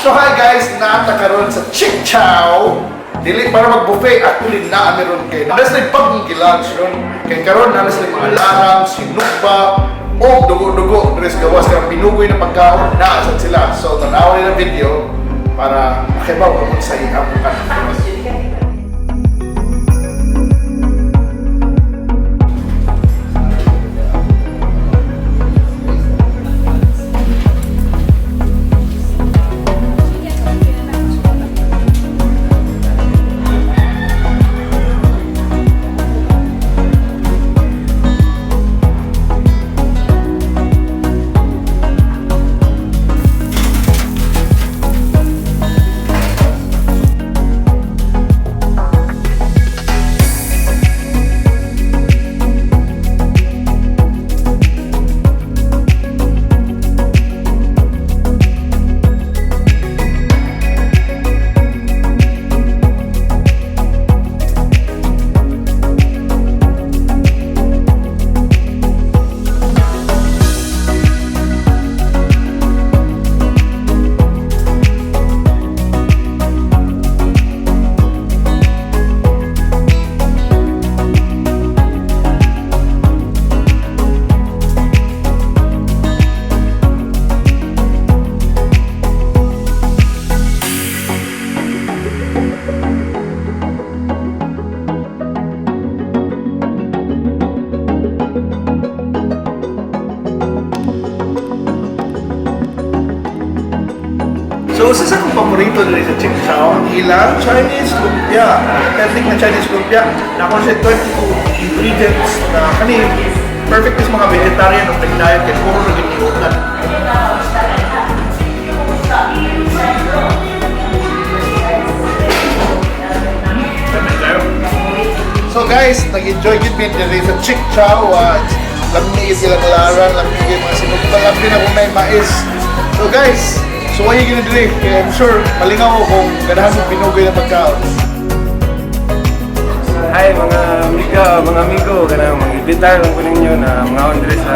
So hi guys, naa ta karon sa Chick Chow. Dili para mag-buffet, actually naa meron kay. Naa sila bagong gi-launch ron. Kay karon naa sila mga larang, sinugba, o dugo-dugo diri sa gawas kanang binugoy na pagkaon naa sad sila. So tanaw nila video para makibaw kung sa ihapukan. So, usa sa akong paborito diri sa Chick Chow, ang ilang Chinese lumpia. Authentic na Chinese lumpia. Nako siya 22 ingredients na kani perfect is mga vegetarian o nag-diet kay puro na giniutan. So guys, nag-enjoy gid mi diri sa Chick Chow. Lami silang larang, lami gyud mga sinugba, lami na kung may mais. So guys, suwayi gyud diri kay I'm sure malingaw ko kung ganahan mo binugoy na pagkaon. Hi mga amiga, mga amigo, kanang mga ibitar lang ko ninyo na mga diri sa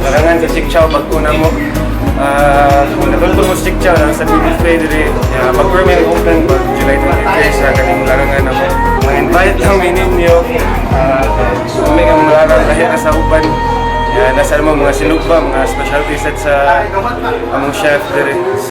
larangan sa Chick Chow bag-o na mo. Kung natultol mo sa Chick Chow na sa BB diri, yeah, bag-o may open pag July 23 sa kaning larangan na mo. Mga invite lang mi ninyo. May ang larang lahi ra sa uban. Yeah, nasa mo mga sinugba, mga specialty set sa among chef diri.